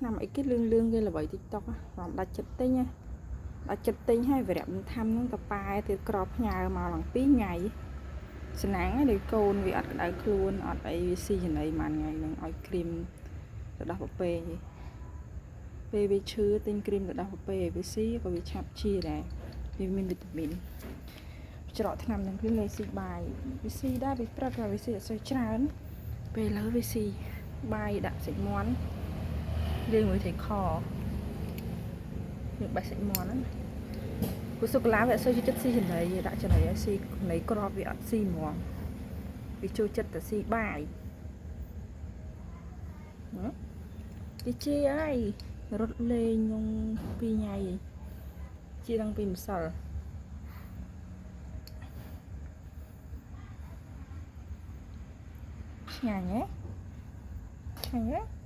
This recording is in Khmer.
ថ្នាំអីគេលឿងលឿងគេល្បី TikTok រំដាច់ចិត្តទិញណាដាច់ចិត្តទិញហើយវរៈបន្ថាំហ្នឹងតប៉ែទៀតក្របផ្ញើមកឡើង2ថ្ងៃស្នាងដូចកូនវាអត់ក្តៅខ្លួនអត់អីវាស៊ីចំណីមួយថ្ងៃហ្នឹងឲ្យគ្រីមទៅដោះពពែពេលវាឈឺទិញគ្រីមទៅដោះពពែវាស៊ីក៏វាឆាប់ជាដែរវាមានវីតាមីនច្រកថ្នាំនឹងគឺលេស៊ីបាយវាស៊ីដែរវាព្រឹកតែវាស៊ីអត់សូវច្រើនពេលឥឡូវវាស៊ីបាយដាក់សាច់មាន់លាយមួយត្រីខយើងបេះសាច់មាន់ហ្នឹងព្រោះសូកូឡាវាអត់សូវចូលចិត្តស៊ីចំណីដាក់ចំណីឲ្យស៊ីចំណីក្របវាអត់ស៊ីហ្មងវាចូលចិត្តតែស៊ីបាយណាវាជាហើយរត់លេងក្នុង2ថ្ងៃជាតាំងពីម្សិលឆ្ងាញ់ហ៎ឆ្ងាញ់ហ៎?